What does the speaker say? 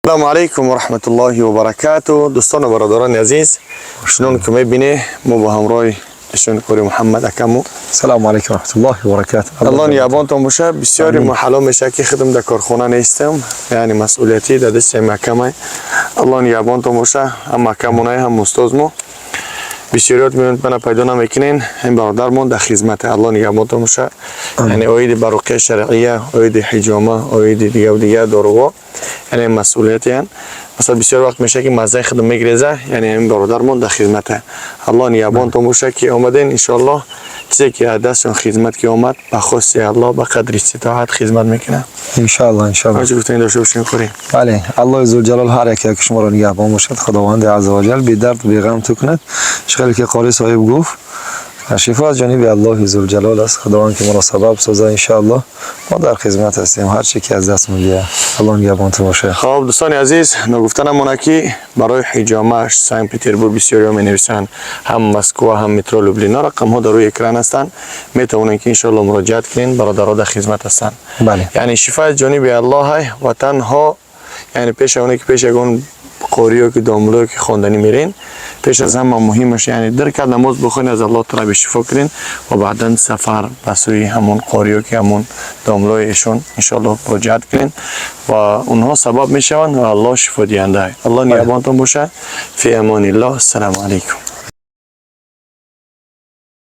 Ассалому алайкум ва раҳматуллоҳи ва баракату. Дӯстону бародарони азиз, чунон ки мебинед, мо бо ҳамроҳи дӯстони қори Муҳаммад акаму. Салому алайкум ва раҳматуллоҳи ва баракатуҳ. Аллоҳ нигаҳбонтон боша. Бисёри маҳалло мешавад, ки худам дар корхона нестам, яъне масъулиятӣ дар дасти акамай. Аллоҳ нигаҳбонтон боша, ҳам акамонай, ҳам устозмо. Бисёриёт меоянд, мана пайдо намекунен. Ин бародармон дар хизмате. Аллоҳ нигаҳбонтон боша. Яъне оиди ба руқия шаръия, оиди ҳиҷома, оиди дигаву дигар доруҳо, яъне масъулиятиян. Масалан, бисёр вақт мешавад, ки маззаи худам мегиреза, яъне ин бародармон дар хизмате. Аллоҳ нигаҳбонтон боша, ки омаден. Иншоаллоҳ, чизе ки аз дастшон хизмат ки омад, ба хости Аллоҳ, ба қадри иститоат хизмат мекунад. Иншоаллоҳ, иншоаллоҳ. Ҳар гуфтани дошта бошем, қорӣ. Бале, Аллоҳи зулҷалол ҳар яке ки шуморо нигаҳбон бошад, Худованди азза ва ҷал бедард, беғам ту кунад. Чӣ хеле ки қори соҳиб гуфт, шифо аз ҷониби Аллоҳи зулҷалол аст. Худованд ки моро сабаб соза, иншоаллоҳ мо дар хизмат ҳастем, ҳар чӣ ки аз дастмон биёяд. Аллоҳ нигаҳбонтон бошад. Хоб, дӯстони азиз, ногуфта намонад, ки барои ҳиҷомаш Санкт Петербург бисёриҳо менависанд, ҳам Москва, ҳам метро Люблино. Рақамҳо дар рӯи экран ҳастанд, метавонед, ки иншоалло муроҷиат кунед. Бародаро дар хизмат ҳастанд. Бале. Яъне шифо аз ҷониби Аллоҳ ва танҳо, яъне пеш оне ки пеш ягон қориё ки домулое ки хонданӣ мерен, пеш аз ҳама муҳимаш, яъне ду ракат намоз бихонед, аз Аллоҳ талаби шифо кунед ва баъдан сафар ба сӯи ҳамон қориё ки ҳамон домулои эшон иншоалло муроҷиат кунед ва онҳо сабаб мешаванд ва Аллоҳ шифодиҳанда. Аллоҳ нигаҳбонтон бошад. Фи амониллоҳ. Ассалому алайкум.